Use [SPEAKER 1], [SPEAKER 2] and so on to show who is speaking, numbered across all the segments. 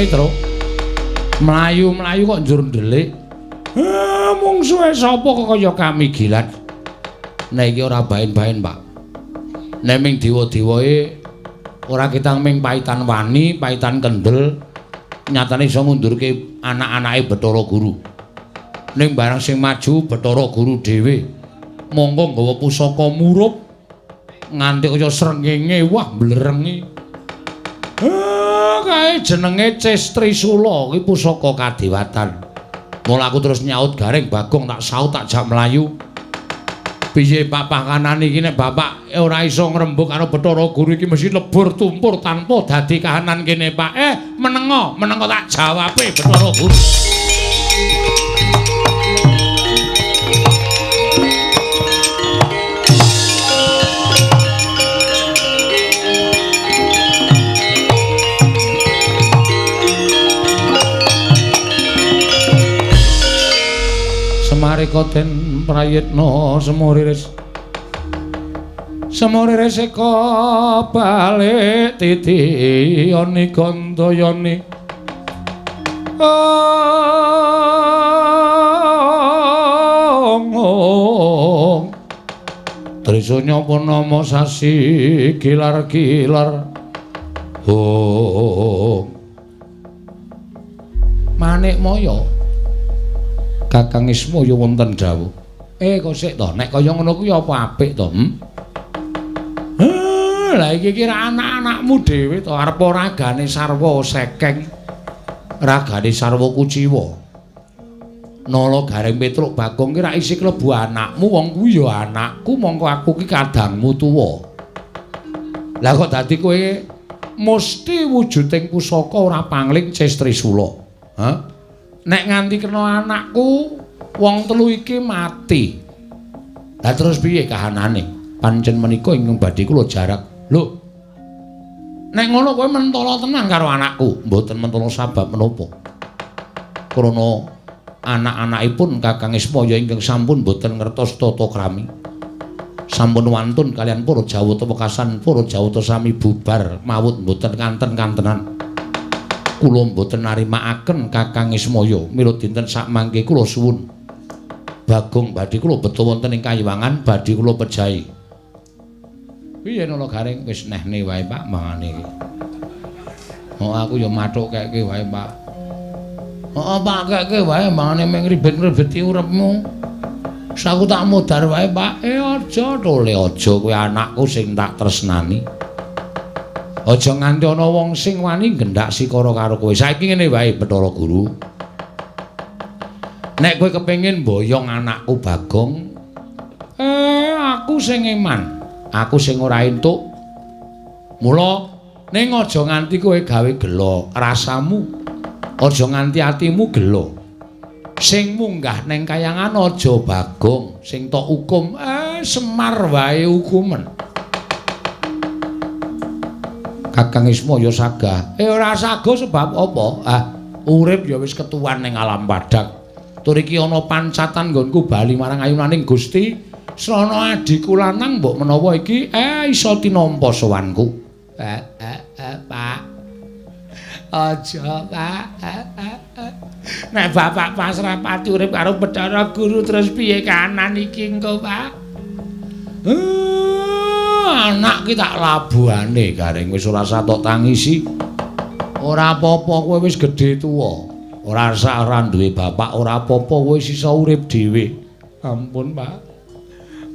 [SPEAKER 1] Petruk. Mlayu-mlayu kok njur ndelik. Mungsuhe sapa kok kaya kamigilan. Nek iki ora baen-baen, Pak. Nek ming dewa-dewae ora ketang ming paitan wani, paitan kendel, nyatane iso ngundurke anak-anake Bathara Guru. Ning barang sing maju Bathara Guru dhewe, mongko nggawa pusaka murup nganti kaya srengenge, wah mblerengi. Kae jenenge Ces Trisula, kuwi pusaka kadewatan. Mula aku terus nyaut Gareng Bagong tak saut tak jak mlayu. Piye Pak pakanan iki nek bapak ora iso ngrembug karo Bathara Guru iki mesti lebur tumpur tanpa dadi kahanan kene Pak. Menengo, menengo tak jawabe Bathara Guru. Semarika den prayitna semuriris. Semuriris eka balik titiyani gandayani. Ong. Trisanya purnama sasi gilar-gilar. Ong. Manik Maya Kakang Ismaya wonten dawuh. Kok sik to, nek kaya ngono kuwi apa apik to? Lah iki kira anak-anakmu dhewe to, arep ragane sarwa sekeng, ragane sarwa kuciwa. Nala Gareng Petruk Bagong ki ra isih klebu anakmu, wong kuwi ya anakku, mongko aku ki kadangmu tuwa. Lah kok dadi kowe mesti wujuding pusaka ora pangling Ces Trisula. Hah? Nek nganti kena anakku, wong telu iki mati. Lah terus piye kahanane? Pancen menika ingkang badhe kula jarak. Lho. Nek ngono kowe mentala tenan karo anakku. Mboten mentala sabab menapa. Krana anak-anakipun Kakang Ismaya ingkang sampun mboten ngertos tata krami. Sampun wantun kalian para Jawata wekasan para Jawata sami bubar mawut mboten kanten-kantenan. Kula mboten narimakaken Kakang Ismaya. Mila dinten sakmangke kula suwun Bagong badhe kula beto wonten ing kayiwangan badhe kula pejahi. Piye Nala Gareng wis nehne wae Pak mangane iki. Oh aku ya mathuk keke wae Pak. Heeh Pak keke wae mangane mung ribet-ribeti uripmu. Wis aku tak modar wae Pak. Aja tole aja kowe anakku sing tak tresnani. Aja nganti ana wong sing wani nggendak sikara karo kowe. Saiki ngene wae Bathara Guru. Nek kowe kepengin mboyong anakku Bagong, aku sing eman, aku sing ora entuk. Mula ning aja nganti kowe gawe gela rasamu. Aja nganti atimu gela. Sing munggah ning kayangan aja Bagong, sing tok hukum Semar wae hukumen. Kakang Ismaya sagah. Ora saga sebab apa? Ah, urip ya wis ketuwan ning alam padhang. Tur iki ana pancatan nggonku bali marang ayunaning Gusti. Srana adhiku lanang mbok menawa iki iso tinampa sowanku. Pak. Aja, Pak. Nek bapak pasrah pati urip karo Bathara Guru terus piye kahanan iki engko, Pak? Anak ki tak labuhane Gareng wis ora satok tangisi. Ora apa-apa kowe wis gedhe tuwa. Ora sak ora duwe bapak, ora apa-apa kowe wis iso urip dhewe. Ampun, Pak.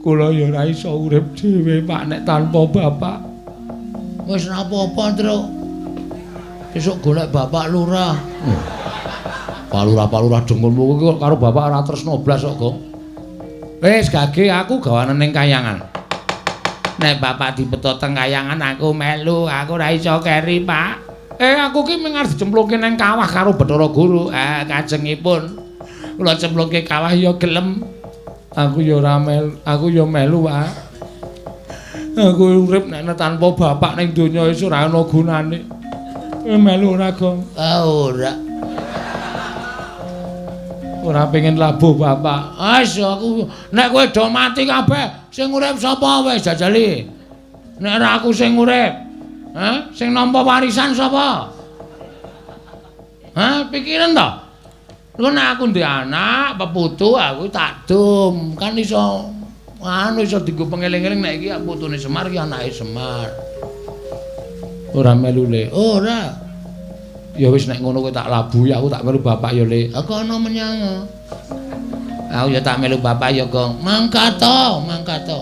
[SPEAKER 1] Kula ya ora iso urip dhewe, Pak, nek tanpa bapak. Wis ora apa-apa, Truk. Besok golek bapak lurah. Pak lurah, Pak lurah dengkulmu kuwi karo bapak ora tresno blas kok, Gong. Wis gage aku gawanen ning kayangan. Nek bapak dibeto teng kayangan aku melu, aku ora iso keri, Pak. Aku ki mung arep dicemplungke nang kawah karo Bathara Guru. Kajengipun kula cemplungke kawah ya gelem. Aku ya ora melu, aku ya melu, Pak. Aku urip nek tanpa bapak ning donya wis ora ana gunane. Melu ora, Gong? Ora. Ora pengen labuh bapak. Wis aku nek kowe do mati kabeh, sing urip sapa wis jajali. Nek ora aku sing urip. Hah? Sing nampa warisan sapa? Hah, pikiran to? Lha nek aku ndek anak, peputu aku tak dum, kan iso anu iso dienggo pengeling-eling nek iki putune Semar iki anake Semar. Ora melu le. Ora. Ya wis nek ngono kowe tak labuhi, aku tak melu bapak ya le. Aku ana menyang. Aku ya tak melu bapak ya, Gong. Mangkat to, mangkat to.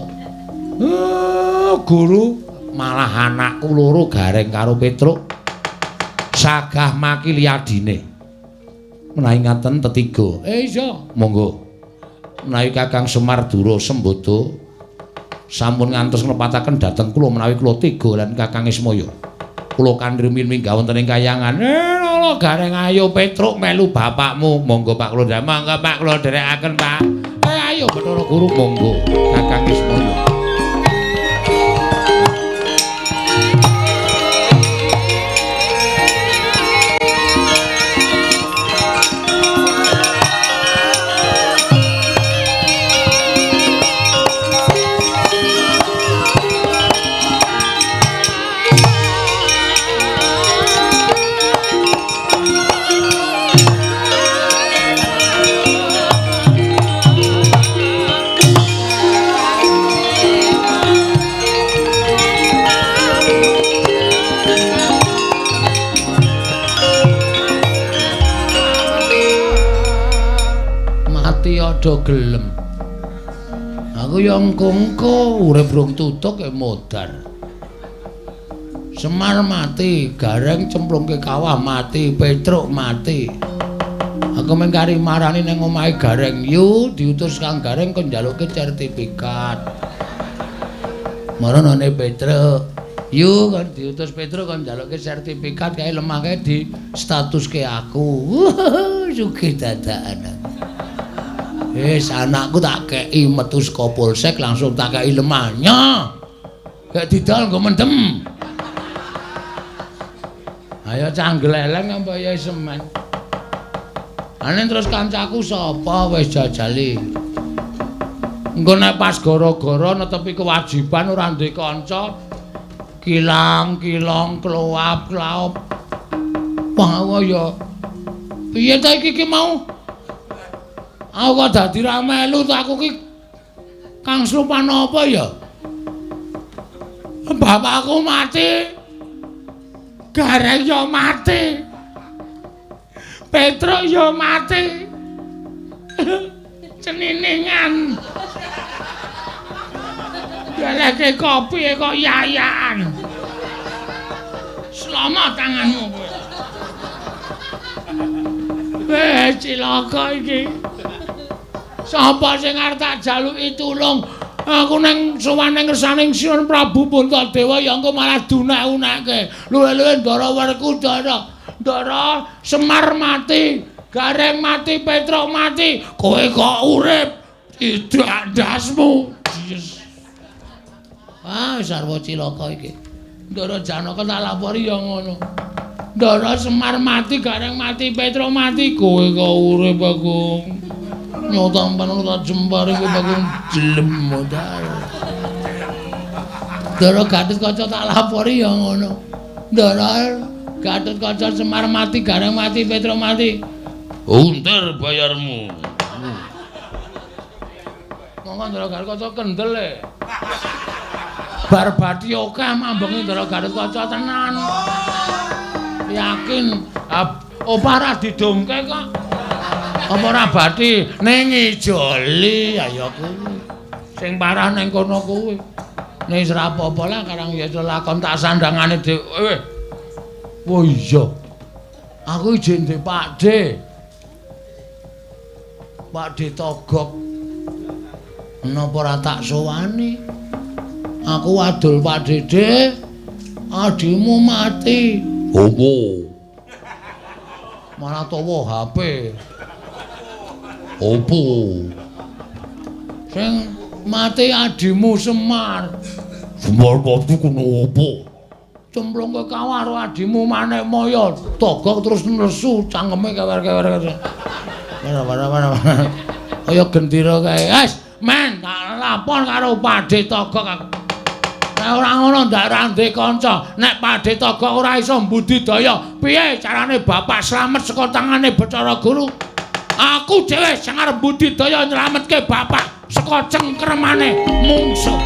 [SPEAKER 1] Guru malah anakku loro Gareng karo Petruk sagah makili adine. Menawi ngaten tetiga. Iya, monggo. Menawi Kakang Semar Dura Sembada sampun ngantos nglepataken dhateng kula menawi kula tega lan Kakang Ismaya. Kula kandhi rumiyin minggah wonten ing kayangan. Lho Gareng ayo Petruk melu bapakmu. Monggo Pak kula nderek. Monggo Pak kula nderekaken Pak. Ayo Bathara Guru monggo Kakang Ismaya. Aja gelem. Aku ya engko-engko urip rung tutuk ya modar. Semar mati, Gareng cemplungke kawah mati, Petruk mati. Aku mung kari marani nang omahe Gareng, yu diutus Kang Gareng kon njalukke sertifikat. Maranane Petruk, yu kon diutus Petruk kon njalukke sertifikat kae lemah kae di statuske aku. Sugih dadakan. Wis anakku tak kei metu saka polsek langsung tak kei lemahnya. Gak didol nggo mendem. Ayo canggeleleng apa ya semen. Ane terus kancaku sapa wis jajali. Engko nek pas gara-gara netepi kewajiban ora ndek kanca kilang-kilong kloap-klaop. Wah ya. Piye ta iki ki mau? Aku kok dadi ra melu to aku ki Kang Slupan apa ya? Bapakku mati. Gareng ya mati. Petruk ya mati. Ceniningan. Galeke kopi kok yayaan. Selamat tanganmu kowe. Weh cilaka iki. Sapa sing arep tak jaluki tulung? Aku nang sowan nang ngersaning Sinuwun Prabu Puntadewa ya engko malah dunek-unekke. Luwe-luwe Ndara Werkudara, Ndara Semar mati, Gareng mati, Petruk mati, kowe kok urip? Idak ndasmu. Yes. Ah, sarwa cilaka iki. Ndara Janaka tak lapori ya ngono. Ndara Semar mati, Gareng mati, Petruk mati, kowe kok urip, Bagong? Nyotampan tak jempar iku Bagong jelem modal. Ndara Gatotkaca tak lapori ya ngono. Ndara Gatotkaca Semar mati, Gareng mati, Petruk mati. Unter bayarmu. Monggo Ndara Gatotkaca kendel e. Bar bathi akeh mambengi Ndara Gatotkaca tenan. Yakin opah ra didongke kok. Apa ora bathi ning ijoli ayo kuwi. Sing parah ning kono kuwi. Ning ora apa-apa lah karang ya lakon tak sandangane dhewe. Wah iya. Aku ijin ndek Pakde. Pakde Togok. Napa ora tak sowani? Aku wadul Pakde De. Adimu mati. Opo? Malah tawa HP. Opo? Sing mati adimu Semar. Semar mati kono opo? Cemplung ke kawah karo adimu Manik Maya. Togok terus nesu cangkeme kewer-kewer. Ora. Kaya gendera kae. Wes, men tak lapor karo Pakde Togok aku. Nek ora ngono ndak ora duwe kanca. Nek Pandhita Gok ora iso mbudidaya, piye carane bapak slamet saka tangane Bathara Guru? Aku dhewe sing arep budidaya nyelametke bapak saka cengkremane mungsuh.